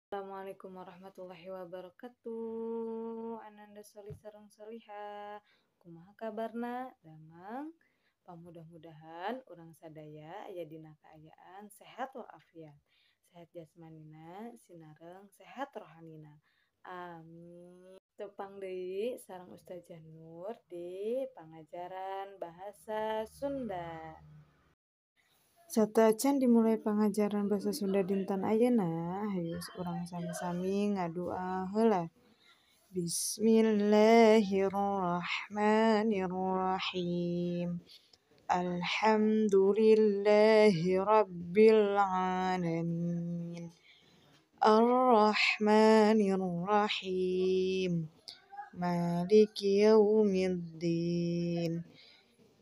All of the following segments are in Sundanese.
Assalamualaikum warahmatullahi wabarakatuh. Ananda solih sareng solihah, kumaha kabarna? Damang. Pamudah-mudahan urang sadaya aya dina kaayaan sehat walafiat, sehat jasmanina sinareng sehat rohanina. Amin. Tepang deui sareng Ustazah Nur di pangajaran bahasa Sunda. Sateuacan dimulai pangajaran basa Sunda dinten ayeuna, hayu urang sami-sami ngadua heula. Bismillahirrahmanirrahim. Alhamdulillahi rabbil alamin. Arrahmanirrahim. Maliki yaumiddin.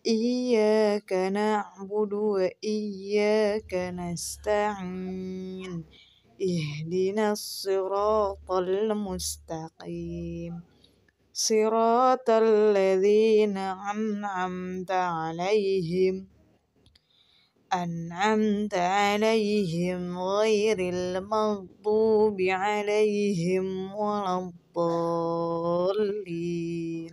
Iyyaka na'budu wa iyyaka nasta'in. Ihdinas siratal mustaqim. Siratal ladzina an'amta 'alaihim ghairil maghdubi 'alaihim waladdallin.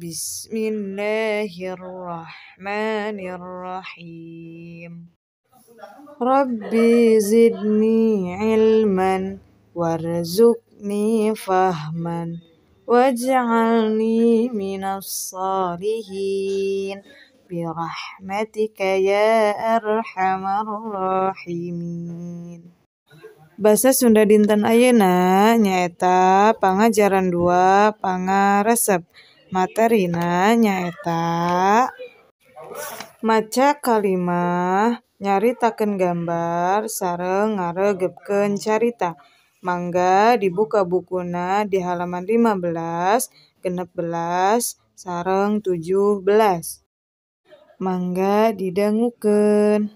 Bismillahirrahmanirrahim. Rabbi zidni ilman warzuqni fahman waj'alni minas salihin birahmatika ya arhamar rahimin. Basa Sunda dinten ayeuna nyaeta pangajaran 2 pangaresep. Materina nyaeta maca kalimah, nyaritakeun gambar, sareng ngaregepkeun carita. Mangga dibuka bukuna di halaman 15, 16, sareng 17. Mangga didangukeun.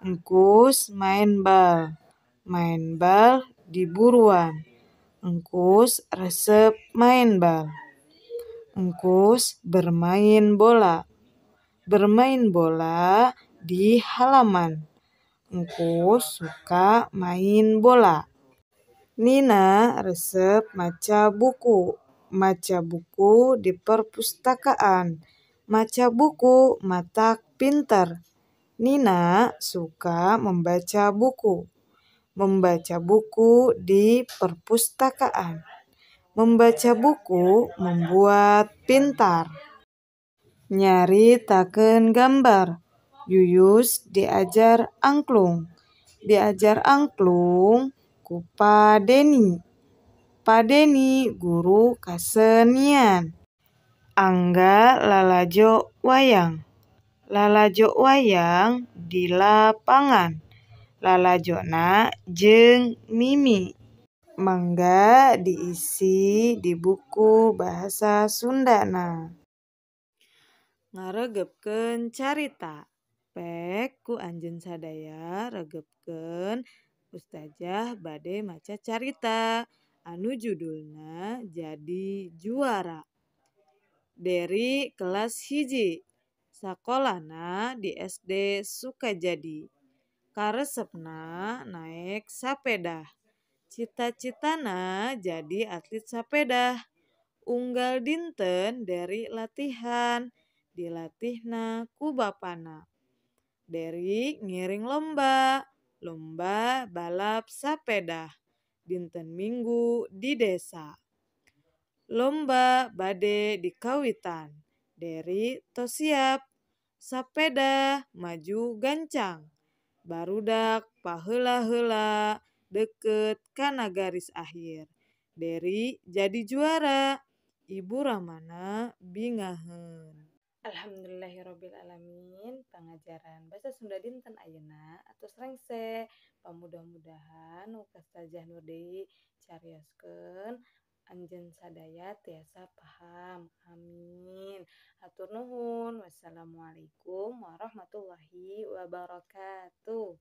Engkus maen bal. Maen bal di buruan. Engkus resep maen bal. Engkus bermain bola. Bermain bola di halaman. Engkus suka main bola. Nina resep maca buku. Maca buku di perpustakaan. Maca buku matak pinter. Nina suka membaca buku. Membaca buku di perpustakaan. Membaca buku membuat pintar. Nyaritakeun gambar. Yuyus diajar angklung. Diajar angklung ku Pa Deni. Pa Deni guru kasenian. Angga lalajo wayang. Lalajo wayang di lapangan. Lalajona jeung Mimi. Mangga diisi di buku bahasa Sundana. Ngaregepkeun carita. Pek ku anjeun sadaya regepkeun Ustazah bade maca carita anu judulna Jadi Juara. Deri kelas 1, sakolana di SD Sukajadi. Karesepna naek sapedah. Cita-citana jadi atlet sapedah. Unggal dinten Deri latihan, dilatihna ku bapana. Deri ngiring lomba, lomba balap sapedah dinten Minggu di desa. Lomba bade dikawitan. Deri tos siap. Sapeda maju gancang. Barudak paheula-heula deket kana garis akhir. Deri jadi juara. Ibu Ramana bingaheun. Alhamdulillahirabbil alamin. Pangajaran bahasa Sunda dinten ayeuna atos rengse. Pamudah-mudahan Ustazah Nur deui carioskeun anjeun sadaya tiasa paham. Amin. Hatur nuhun. Wassalamualaikum warahmatullahi wabarakatuh.